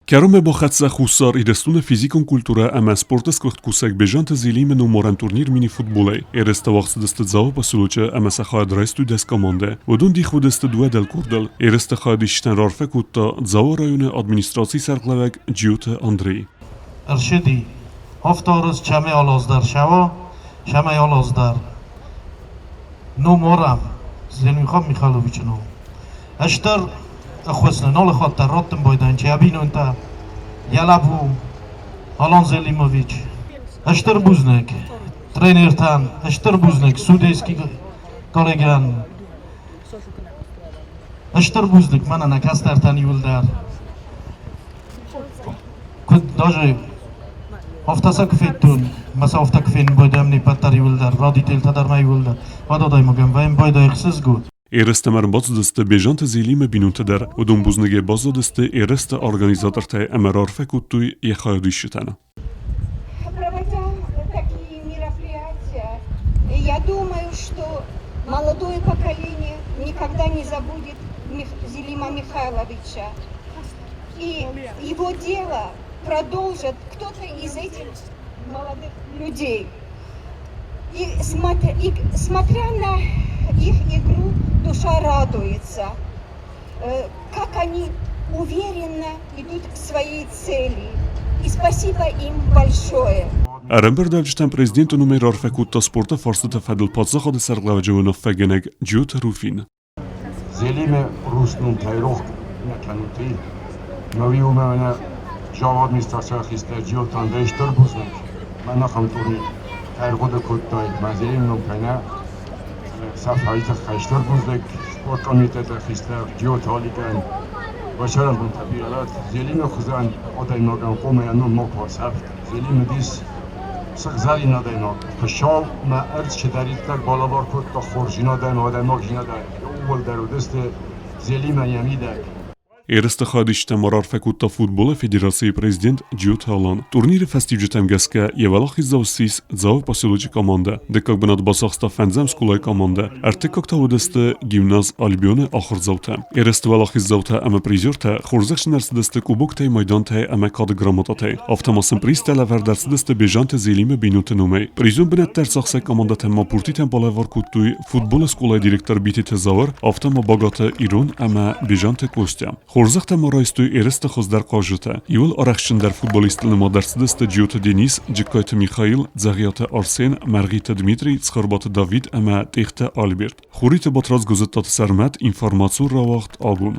Кӕронмӕ бахӕццӕ Хуссар Ирыстоны физикон культурӕ ӕмӕ спорты сгуыхт кусӕг Бежанты Зелимы номарӕн турнир мини-футболӕй. Ерыстӕ уагъд цыдысты Дзауы поселочы ӕмӕ сӕ хайад райстой 10 командӕ. Уыдон дих уыдысты дыууӕ дӕлкъордыл. Ерысты хайадисджытӕн раарфӕ кодта Дзауы районы администрацийы сӕргълӕууӕг Джиоты Андрей. Ӕрсыди. Авторыз чӕмӕй алаздӕр сӕуа, чӕмӕй алаздӕр. Номарӕн Зелимхан Михайловичы ном. Ӕз дӕр ӕххуыс нал хатт дӕр раттын байдайын, чи бинонтӕ, йӕ лӕппу Алан Зелимович. Стыр бузныг тренертӕн, стыр бузныг судейский коллегӕн, стыр бузныг мӕнӕ нӕ кӕстӕртӕн иуылдӕр. Куыд даже афтӕ сӕ куы федтон, мӕ сӕ афтӕ куы фенын байдайӕм не ппӕт дӕр иуылдӕр, радителтӕ дӕр ма иуылдӕр, уӕд адӕймагӕн вӕййын байдайы ӕхсызгон. Ерыстӕм ӕрбацыдысты Бежанты Зелимы бинонтӕ дӕр. Уыдон бузныгӕй баззадысты ерысты организатортӕй ӕмӕ раарфӕ кодтой йӕ хайадисджытӕн. Проводя такие мероприятия, я думаю, что молодое поколение никогда не забудет Зелима Михайловича. И его дело продолжит кто-то из этих молодых людей. И смотря на их игру, душа радуется, как они уверенно идут к своей цели. И спасибо им большое. Ӕрӕмбырдуӕвджытӕн президенты номӕй раарфӕ кодта спорты фарстыты фӕдыл паддзахады сӕргълӕууӕджы уынаффӕгӕнӕг Джиоты Руфин. Зелиме руснун рох нӕ кӕнут, Мӕ мӕнӕ Дзауы администрацийы хистӕр Джиоты Андрей стыр бузныг, мӕн ахӕм турнир ӕрхъуыды кодтай, мӕ Зелим ном кӕй нӕ сӕ тыххӕй стыр бузныг спорткомитеты хистӕр Джиоты Аликӕн. Бӕсӕрӕнбонтӕ бирӕ Зелимы хуызӕн адӕймагӕн хъуамӕ йӕ ном макуы ӕрсӕфт. Зелим уыдис сыгъзӕрин адӕймаг. Хуыцау мӕ ӕрдз чидӕриддӕр балӕвар кодта хорздзинадӕн, адӕймагдзинадӕн, иууылдӕр уыдысты Зелимӕн йӕ мидӕг. Ерысты хайадисджытӕм раарфӕ кодта футболы федерацийы президент Джиоты Алан. Турниры фӕстиуджытӕм гӕсгӕ йӕ уӕлахиздзау ссис Дзауы поселочы командӕ, дыккаг бынат бацахста фӕндзӕм скъолайы командӕ, ӕртыккаг та уыдысты гимназ Альбионы ахуырдзаутӕ. Ерысты уӕлахиздзаутӕ ӕмӕ призертӕ хорзӕхджын ӕрцыдысты кубоктӕй, майдантӕй ӕмӕ кады грамотатӕй. Афтӕ ма сын призтӕ лӕвӕрд ӕрцыдысты Бежанты Зелимы бинонты номӕй. Призон бынӕттӕ ӕрцахсӕг командӕтӕн ма пуртитӕн балӕвар кодтой футболы скъолайы директор Битеты Зауыр, афтӕ ма Багаты Ирон ӕмӕ Бежанты Костя. Хорзӕхтӕ ма райстой ерысты хуыздӕр хъазджытӕ. Иуыл арӕхстджындӕр футболисттыл нымад ӕрцыдысты Джиоты Денис, Джыккайты Михаил, Дзӕгъиаты Арсен, Мӕргъиты Дмитрий, Цхуырбаты Давид ӕмӕ Тъехты Альберт. Хуриты Батрадз Гуызыдтаты Сӕрмӕт, информацион рауагъд абон.